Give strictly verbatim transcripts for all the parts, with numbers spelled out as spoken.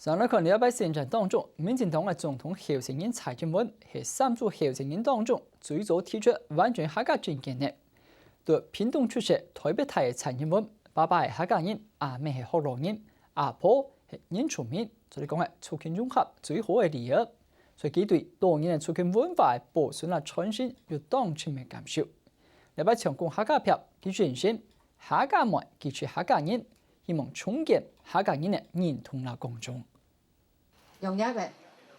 當然看這擺選戰當中，民進黨个總統候選人蔡英文係三組候選人當中最早提出完全客家政見个。在屏東出世、臺北大个蔡英文，爸爸係客家人，阿姆係學老人，阿婆係原住民，所以講係族群融合最好个理由。所以佢對多年个族群文化个保存啊傳承有當深个感受。這擺像講客家票，佢宣稱客家妹佢係客家人，希望重建客家人个認同啦光榮。 用這个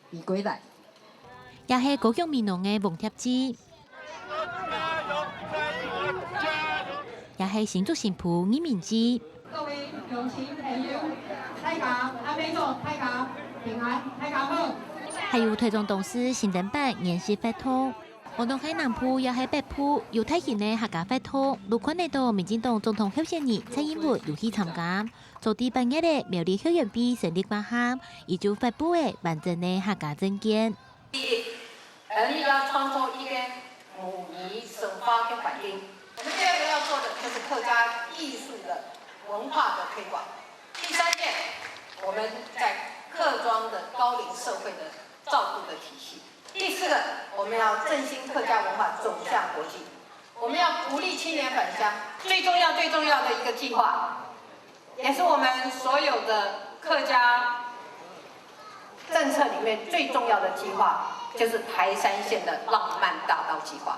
移過來。也係高雄美濃个王貼志，也係新竹新埔義民志。各位鄉親朋友，大家暗晡早，大家平安，大家好。還有臺中東勢新店版原始佛堂，無論係南部也係北部，有大型个客家佛堂，都看得到民進黨總統候選人蔡英文有去參加。 早在八月个苗栗後援會成立過後，佢就發布了完整个客家政見。第一，我們要創造一個母語生活的環境。我們第二個要做的就是客家藝術的文化的推廣。第三件，我們在客庄的高齡社會的照顧的體系。第四個，我們要振興客家文化走向國際。 我們要鼓勵青年返鄉，最重要、最重要的一個計劃，也是我們所有的客家政策裡面最重要的計劃，就是台三線的浪漫大道計劃。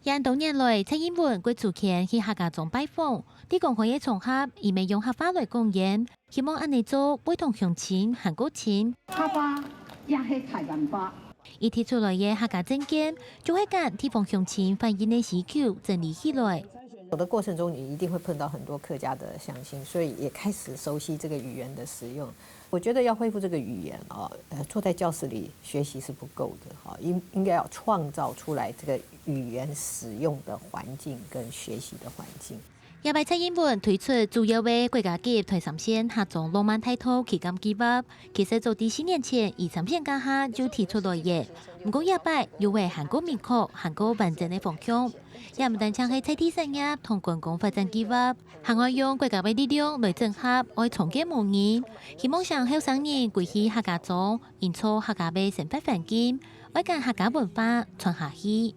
這恁多年來，蔡英文過逐圈去客家庄拜訪，在公開个場合，佢乜用客話來講演， 希望恁呢做會同鄉親還過親。客話也係大家話。佢提出來个客家政見，就係將地方鄉親反映个需求整理起來。走的過程中，你一定會碰到很多客家的鄉親，所以也開始熟悉這個語言的使用。我覺得要恢復這個語言哦，呃，坐在教室裡學習是不夠的哈，應，應該要創造出來這個語言使用的環境跟學習的環境。 這擺蔡英文推出主要个國家級台三線客庄浪漫大道旗艦計畫，其實早在四年前，佢參選該下就提出來个。毋過這擺又會還過明確、還過完整个方向。這毋單淨係在地產業同觀光發展計畫，還愛用國家个力量來整合，愛重建母語，希望將後生人歸去客家庄，營造客家个生活環境，愛將客家文化傳下去。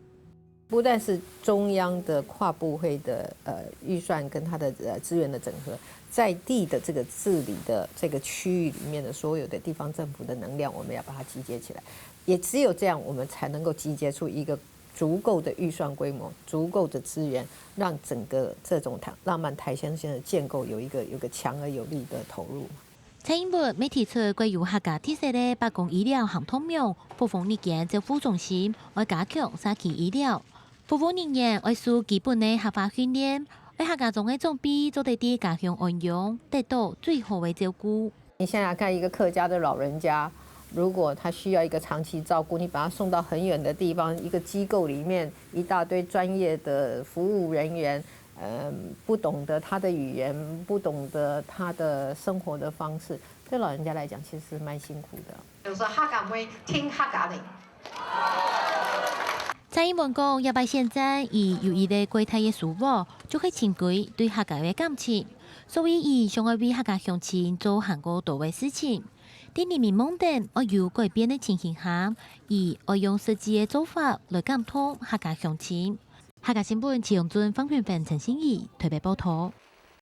不但是中央的跨部會的，呃，預算跟它的，呃，資源的整合，在地的這個治理的這個區域裡面的所有的地方政府的能量，我們要把它集結起來。也只有這樣，我們才能夠集結出一個足夠的預算規模、足夠的資源，讓整個這種台，浪漫台三線的建構有一個，有個強而有力的投入。 蔡英文乜提出蓋有客家特色个百工醫療行動網、復方日間照護中心，愛加強社區醫療。服務人員愛受基本个客話訓練，愛客家庄个長輩做得在家鄉安養，得到最好个照顧。你想想看，一個客家的老人家，如果他需要一個長期照顧，你把他送到很遠的地方，一個機構裡面，一大堆專業的服務人員， 呃，不懂得他的語言，不懂得他的生活的方式，對老人家來講其實是蠻辛苦的。有時候客家話聽客家話。蔡英文講，這擺選戰佢有一個蓋大个收穫，就係尋歸對客家个感情。所以佢想愛為客家鄉親做還過多个事情。在人民望等愛有改變个情形下，佢愛用實際个做法來感動客家鄉親。 客家新聞，徐永俊、方雲芬、陳信怡，臺北報導。